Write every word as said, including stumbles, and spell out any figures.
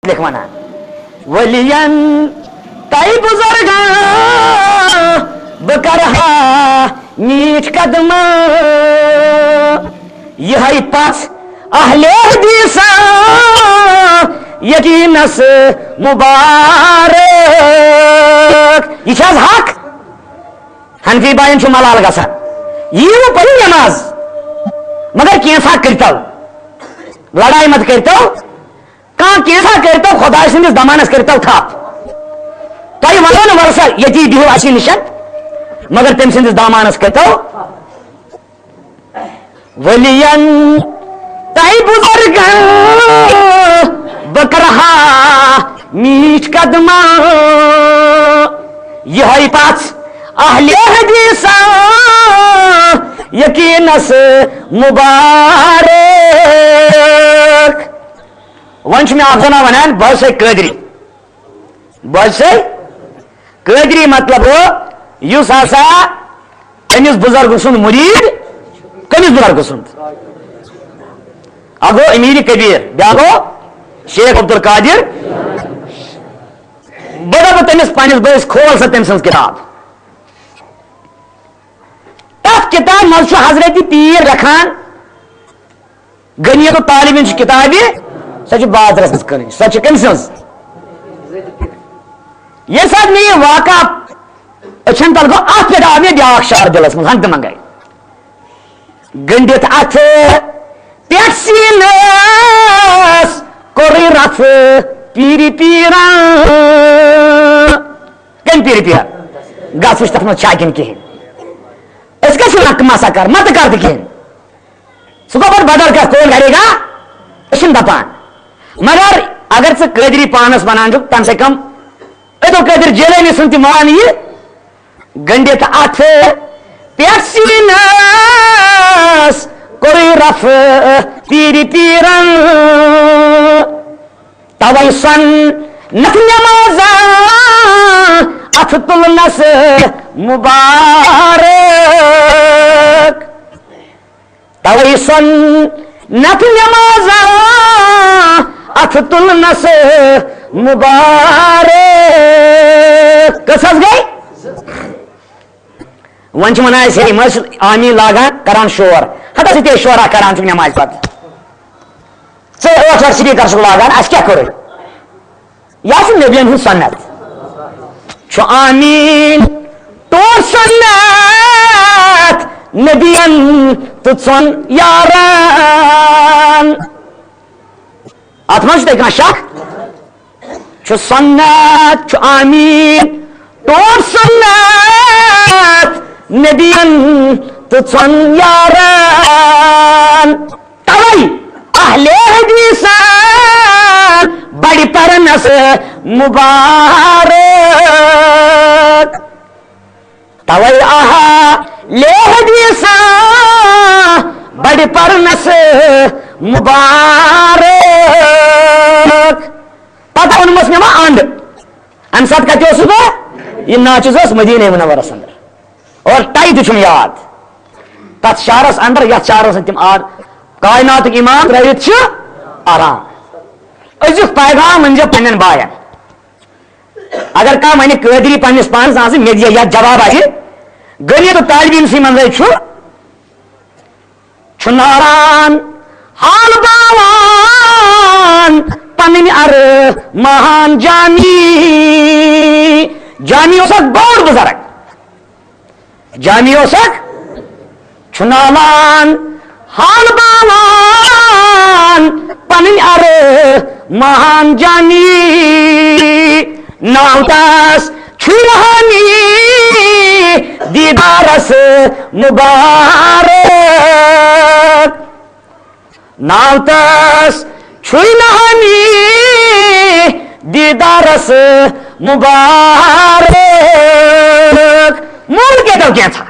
لکھ ونان، ؤلین تۄہہِ بُزرگن بہٕ کرٕ ہا میٖٹھۍ قدمہٕ۔ یِہوٚے پژھ اہلِ حدیث یقینس مبارک۔ یہِ چھِ حظ حق؟ حنفی باین چھُ ملال گژھان۔ یِیِو پٔرِو نماز، مگر کینٛژھا کٔرۍتو، لڑایہِ مت کٔرۍتو۔ کانٛہہ کینٛژھا کٔرۍتو، خۄداے سٕنٛدِس دامانس کٔرۍتو تھپھ۔ تۄہہِ ونو نہٕ وَلہٕ سا ییٚتی بِہِو اَسی نِش، مگر تٔمۍ سٕنٛدِس دامانس کٔرۍتو۔ ؤلین تۄہہِ بُزرگن بہٕ کرٕ ہا میٖٹھۍ قدمہٕ۔ یِہوٚے پژھ اہلِ حدیث یقینس مبارک۔ وۄنۍ چھُ مےٚ اکھ زنان ونان، بہٕ حظ چھسے قٲدری۔ بہٕ حظ چھسے قٲدری، مطلب گوٚو، یُس ہسا أمِس بُزرگ سُنٛد مُریٖد، کٔمِس بُزرگ سُنٛد؟ اکھ گوٚو امیر کبیر، بیٛاکھ گوٚو شیخ عبدالقادر۔ بہٕ دپہٕ تٔمِس پننِس بٲیِس، کھول سا تٔمۍ سٕنٛز کِتاب۔ تتھ کِتابہِ منٛز چھُ حضرت پیٖر لیکھان، غنیت الطالبین چھِ کِتابہِ، سۄ چھِ بازرس منٛز کٕنٕنۍ۔ سۄ چھِ کٔمۍ سٕنٛز؟ ییٚمہِ ساتہٕ مےٚ یہِ واقعہ أچھن تل گوٚو، اتھ پٮ۪ٹھ آو مےٚ بیٛاکھ شعر دِلس منٛز، ہنٛگتہٕ منٛگے۔ گٔنٛڈِتھ اتھٕ پٮ۪ٹھ سیٖنس کوٚرُے رفہٕ پیٖرِ پیٖرن۔ کٔمۍ پیٖرِ پیٖر؟ گژھ وٕچھ تتھ منٛز چھا کِنہٕ کِہیٖنۍ۔ أسۍ کیٛاہ چھِ لکہٕ مسا کر، متہٕ کر تہٕ کِہیٖنۍ۔ سُہ گوٚو پتہٕ بدل کانٛہہ، کون کرے گا؟ أسۍ چھِنہٕ دپان۔ مگر اگر ژٕ قٲدری پانس ونان چھُکھ، کم سے کم عبدالقادر جیلانی سُنٛد تہِ مان یہِ۔ گٔنٛڈِتھ اتھٕ پٮ۪ٹھ سیٖنس کوٚرُے رفہٕ پیٖرِ پیٖرن۔ توے سۄنت نمازا اتھٕ تُلنس مبارک۔ توے سۄنت نمازا اتھٕ تُلنس مبارک۔ کٔژ حظ گٔے؟ وۄنۍ چھِ ونان أسۍ، ہے، یِم ٲسۍ آمیٖن لاگان، کران شور۔ ہتا ژٕ تہِ شورا کران چھُکھ نمازِ پتہٕ۔ ژٕ ٲٹھ ٲٹھ سپیکر چھُکھ لاگان، اَسہِ کیٛاہ کوٚرُے؟ یہِ چھُ نبین ہُنٛد سنت۔ چھُ آمیٖن ٹوٹھ سنت نبین تہٕ ژۄن یارن۔ اتھ منٛز چھُ تۄہہِ کانٛہہ شک؟ چھُ سنت، چھُ آمیٖن ٹوٹھ سنت نبین تہٕ ژۄن یارن۔ توے اہل حدیث بڑِ پرنس مبارک۔ توے اہل حدیث بڑِ پرنس مبارک۔ پتہٕ اوٚنمس مےٚ وۄنۍ انڈ۔ امہِ ساتہٕ کتہِ اوسُس بہٕ؟ یہِ ناچِز ٲس مدینہ منورس اندر۔ اور تۄہہِ تہِ چھُم یاد، تتھ شہرس اندر، یتھ شہرس اندر تِم آ-، کائناتُک امام ترٲوِتھ چھِ آرام۔ أزیُک پیغام ؤنۍزیو پننٮ۪ن باین۔ اگر کانٛہہ ونہِ قٲدری پننِس پانس، آسہِ مےٚ دِیا یتھ جواب آسہِ، غنیت طالبین سی منزے چھُ، چھُ ناران حال باوان پنٕنۍ ارمان جامی۔ جامی اوس اکھ بوٚڑ بُزرگ۔ جامی اوس اکھ، چھُ نالان حال باوان پنٕنۍ ارمان جامی۔ ناو تس چھُ روحانی دیدارس مبارک۔ ناو تس چھُے نہانی دیدارس مبارک۔ مول کیٛاہ دو کینٛژھا؟